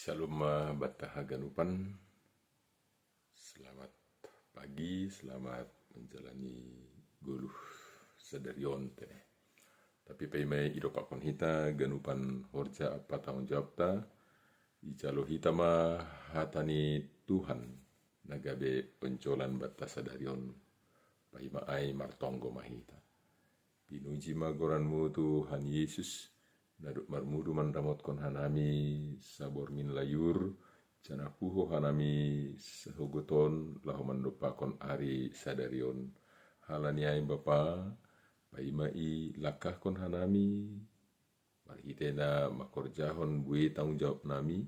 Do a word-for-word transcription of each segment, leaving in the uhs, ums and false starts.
Shalom ma banta haganupan. Selamat pagi, selamat menjalani goluh sadarion te. Tapi paima i idopakkon hita ganupan horja ampa tanggung jawabta, ijalo hita ma hata ni Tuhan na gabe onjolan banta sadarion. Paima ai martonggo ma hita. Pinuji ma goranmu Tuhan Yesus, na dob marmudu manramotkon hanami saborngin layur, janah puho hanami sahogot on laho mandompakkon ari sadarion. Halani ai Bapa, paima i langkahkon hanami, marhitei na mangkorjahon buei tanggung jawab nami,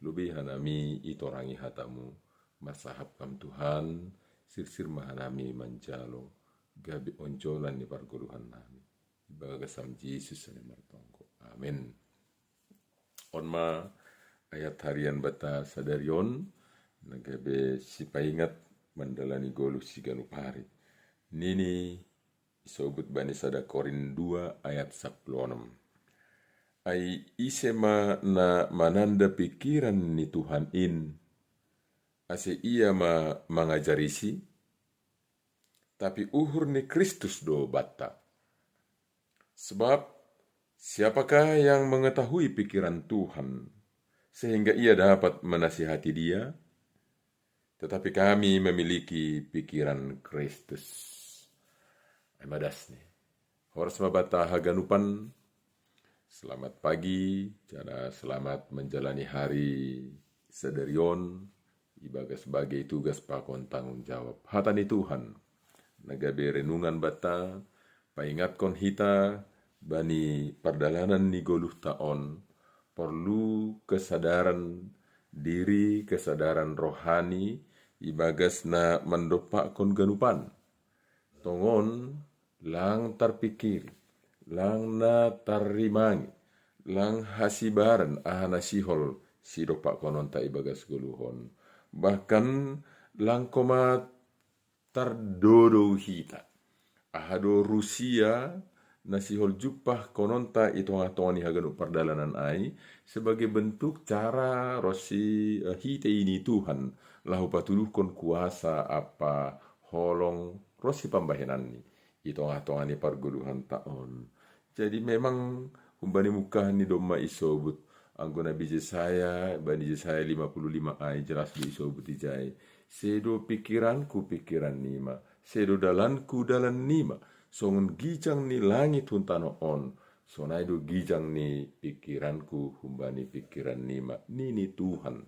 lobei hanami itorangi hatamu, marsahap Kam Tuhan, sirsir ma hanami manjalo, gabe onjolan ni pargoluhan nami. Ibagas Ham Jesus hami martonggo. Amen. On ma ayat harian banta sadarion, na gabe sipaingat mandalani goluh siganup ari. Nini isobut bani sada Korin dua ayat sappulu onom. Ai ise ma na mananda pikiran ni Tuhan in, ase ia ma mangajarisi? Tapi uhur ni Kristus do banta. Sebab siapakah yang mengetahui pikiran Tuhan, sehingga ia dapat menasihati Dia? Tetapi kami memiliki pikiran Kristus. Ai ma dasni. Horas ma banta haganupan. Selamat pagi, janah selamat menjalani hari sadarion, ibagas bagei tugas pakon tanggung jawab. Hata ni Tuhan, na gabe renungan banta, paingatkon hita, bani pardalanan ni goluhta on, porlu kesadaran diri, kesadaran rohani, ibagas na mandompakkon ganupan. Tongon, lang tarpikiri, lang na tarrimangi, lang hasibaran aha na sihol sidompakkononta ibagas goluh on. Bahkan lang koma tardodou hita. Aha do rusia na sihol jumpahkononta i tongah-tongah ni haganup pardalanan ai, sebagai bentuk cara ronsi, eh, hitei ni Tuhan, laho patuduhkon kuasa ampa holong ronsi pambahenanni i tongah-tongah ni pargoluhanta on. Jadi memang humbani mungkahan ni domma isobut, anggo na bini Jesaya, bani Jesaya lima puluh lima ai jelas do isobut ijai. Sedo pikiranku pikiran nima, sedo dalanku dalan nima, songon gijang ni langit hun tanoh on, sonai do gijang ni pikiranku humbani pikiran nima, nini Tuhan.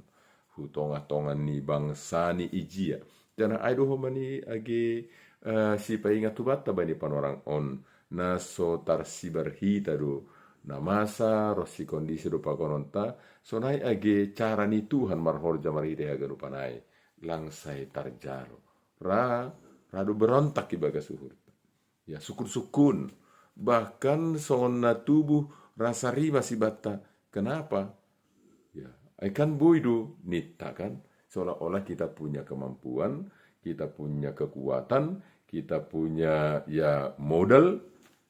Hu tongah-tongah ni bangsa ni ijia. Janah ai do homa ni age, eh, sipaingat hubanta bani panorang on, na so tarsibar hita do, na masa ronsi kondisi dompakkononta, sonai age cara ni Tuhan marhorja marhitei haganupan ai, lang sai tarjalo. Ra, ra do berontak ibagas uhurta. Ya, sungkun-sungkun. Bahkan songon na tubuh rasa rimas ibanta. Kenapa? Ya, ai kan boi do ninta kan. Seolah-olah kita punya kemampuan, kita punya kekuatan, kita punya, ya, modal,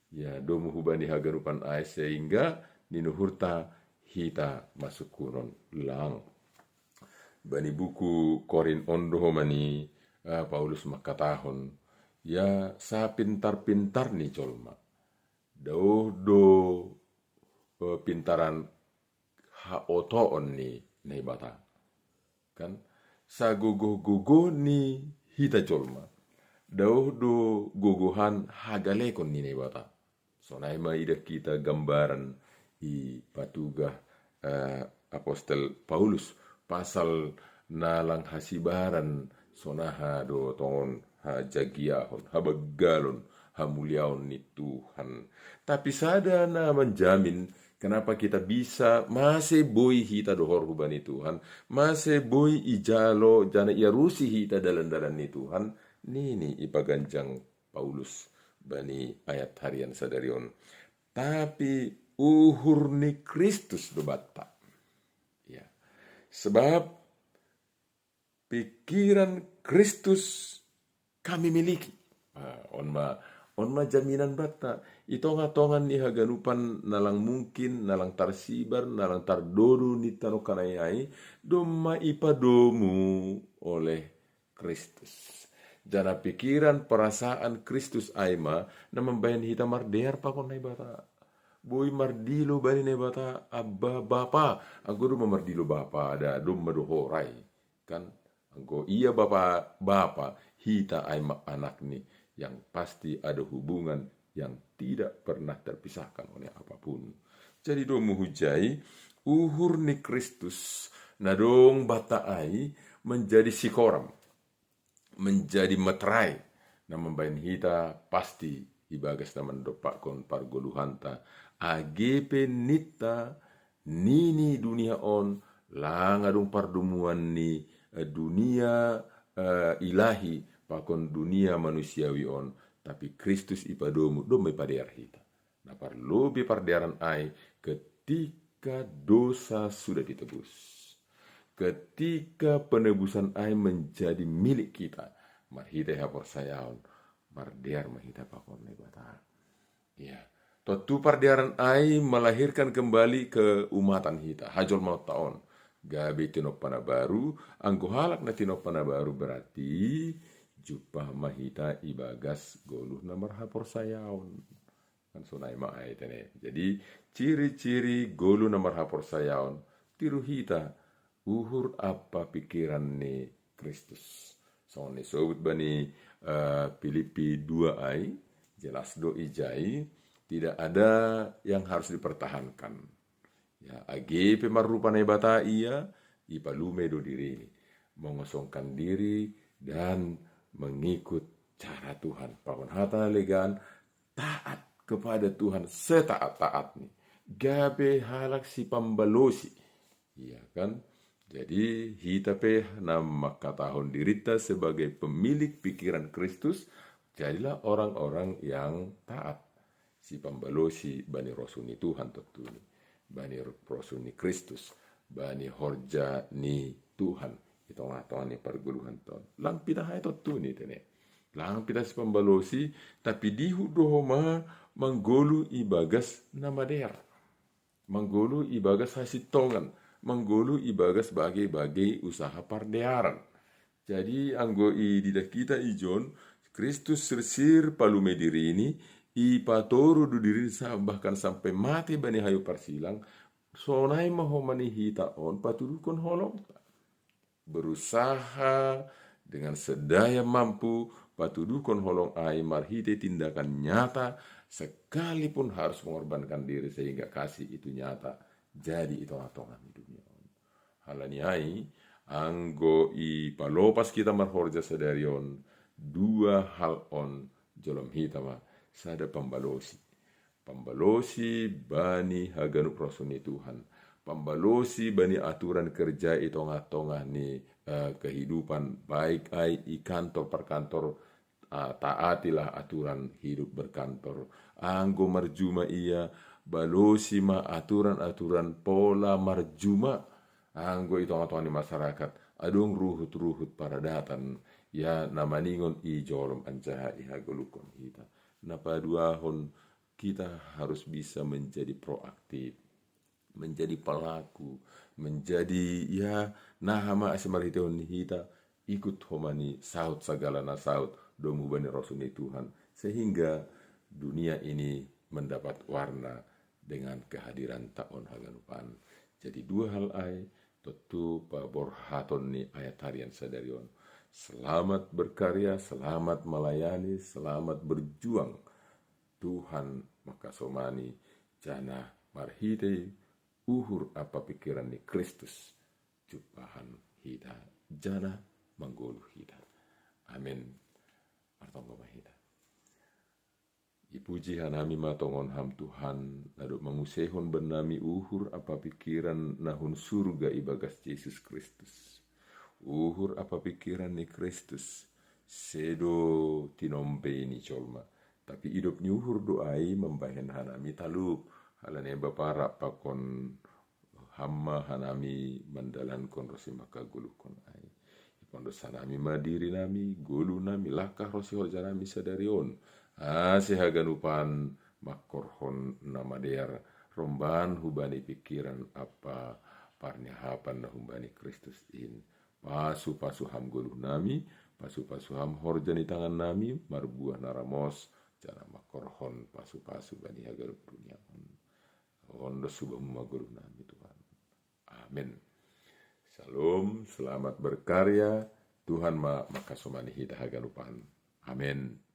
ya, domu hubani haganupan ai sehingga ninuhurta hita masungkunon lang. Bani buku Korin on do homa ni, eh, Paulus mangkatahon, ya, sapintar-pintar ni jolma, daoh do, eh, pintaran haotoon ni Naibata. Kan? Sagogoh-gogoh ni hita jolma, daoh do gogohan hagalekon ni Naibata. Sonai ma idah hita gambaran i patugah, eh, apostel Paulus pasal na lang hasibaran sonaha do tongon hajagiahon, habanggalon, hamuliaon ni Tuhan. Tapi sada na manjamin kenapa kita bisa, mase boi hita dohor hubani Tuhan, mase boi ijalo janah iarusi hita dalan-dalan ni Tuhan, nini ipaganjang Paulus bani ayat harian sadarion. Tapi uhur ni Kristus do banta. Ya. Sebab pikiran Kristus kami miliki. Ah, on ma On ma jaminan banta, i tonga-tonga ni haganupan na lang mungkin, na lang tarsibar, na lang tardodo ni tano kanai ai, domma ipadomu oleh Kristus. Jana pikiran perasaan Kristus ai ma na mambahen hita mardear pakon Naibata. Boi mardilo bani Naibata Abba Bapa, anggo domma mardilo Bapa da domma do horai. Kan anggo ia Bapa, Bapa, hita ai ma anakni, yang pasti ada hubungan yang tidak pernah terpisahkan oleh apapun. Jadi domu hujai, uhur ni Kristus na dong banta ai menjadi sikoram, menjadi meterai, na mambahen hita pasti ibagas na mandompakkon pargoluhanta, age pe ninta nini dunia on lang adong pardomuan ni eh, dunia eh, ilahi pakon dunia manusiawi on, tapi Kristus ipadomu domma ipadear hita. Na parlobi pardearan ai ketika dosa sudah ditebus. Ketika penebusan ai menjadi milik kita, marhite haporsayaon, mardear ma hita pakon Naibata. Ya, tontu pardearan ai melahirkan kembali keumatan hita, hajolmaonta on. Gabe tinompa na baru, anggo halak na tinompa na baru berarti jumpah ma hita ibagas goluh na marhaporsayaon. Kan sonai ma ai tene. Jadi ciri-ciri goluh na marhaporsayaon, tiru hita, uhur ampa pikiran ni Kristus. Songon ni sobut bani uh, Filipi dua ai, jelas do ijai, tidak ada yang harus dipertahankan. Ya, age pe marrupa Naibata ia, ipalume do dirini, mengosongkan diri dan mengikut cara Tuhan. Pakon hata legan, taat kepada Tuhan setaat-taatni. Gabe halak sipambalosi. Iya kan? Jadi hita pe na mangkatahon dirita sebagai pemilik pikiran Kristus, jadilah orang-orang yang taat. Sipambalosi bani rosul ni Tuhan tontuni. Bani rosul ni Kristus. Bani horja ni Tuhan. Di tonga-tonga ni pargoluhan ton. Lang pita hai tontuni tene. Lang pita sipambalosi, tapi dihut do homa manggoluh ibagas na madear. Manggoluh ibagas hasintongan, manggoluh ibagas bage-bage usaha pardearan. Jadi anggo ididah hita ijon, Kristus sirsir palume dirini, ipatoru do dirini bahkan sampai mate bani hayu parsilang, sonai ma homa ni hita on patuduhkon holong. Berusaha dengan sedaya mampu patuduhkon holong ai marhite tindakan nyata, sekalipun harus mengorbankan diri sehingga kasih itu nyata jadi i tonga-tonga ni dunia on. Halani ai, anggo ipalopas kita marhorja sadari on, dua hal on jolom hita ma, sada pambalosi. Pambalosi bani haganup rosul ni Tuhan. Pambalosi bani aturan kerja i tonga-tonga ni uh, kehidupan, baik ai i kantor parkantor, uh, taatilah aturan hidup berkantor. Anggo marjuma ia, balosi ma aturan-aturan pola marjuma. Anggo i tonga-tonga ni masyarakat adong ruhut-ruhut paradatan, ya na maningon i jolom anjaha i hagoluhon hita. Na paduahon, kita harus bisa menjadi proaktif, menjadi pelaku, menjadi ya naha ma ase marhitehon ni hita ikut homa ni saut sagala na saut domu bani rosul ni Tuhan, sehingga dunia ini mendapat warna dengan kehadiran ta on haganupan. Jadi dua hal ai tontu paborhaton ni ayat harian sadari on. Selamat berkarya, selamat melayani, selamat berjuang. Tuhan mangkasomani, janah marhitei uhur ampa pingkiran ni Kristus jumpahan hita janah manggoluh hita. Amin. Martonggo ma hita. Ipuji hanami ma tongon Ham Tuhan, na dob manguseihon bannami uhur ampa pingkiran na hun surga ibagas Jesus Kristus. Uhur ampa pingkiran ni Kristus sedo tinombei ni jolma, tapi idop ni uhur do ai mambahen hanami talup, halani Bapa rap pakon Ham ma hanami mandalankon ronsi mangkagoluhkon ai. Ipondos hanami ma dirinami, goluhnami, langkah ronsi horjanami sadari on, Asi haganupan mangkorhon na madear romban hubani pikiran apa parniahapan na humbani Kristus in. Pasu-pasu ham goluh nami, pasu-pasu ham horja ni tangan nami, marbuah na ramos, janah mangkorhon pasu-pasu bani haganup dunia on. On dos hubam ma goluh nami Tuhan. Amin. Shalom, selamat berkarya. Tuhan ma mangkasomani hita haganupan. Amin.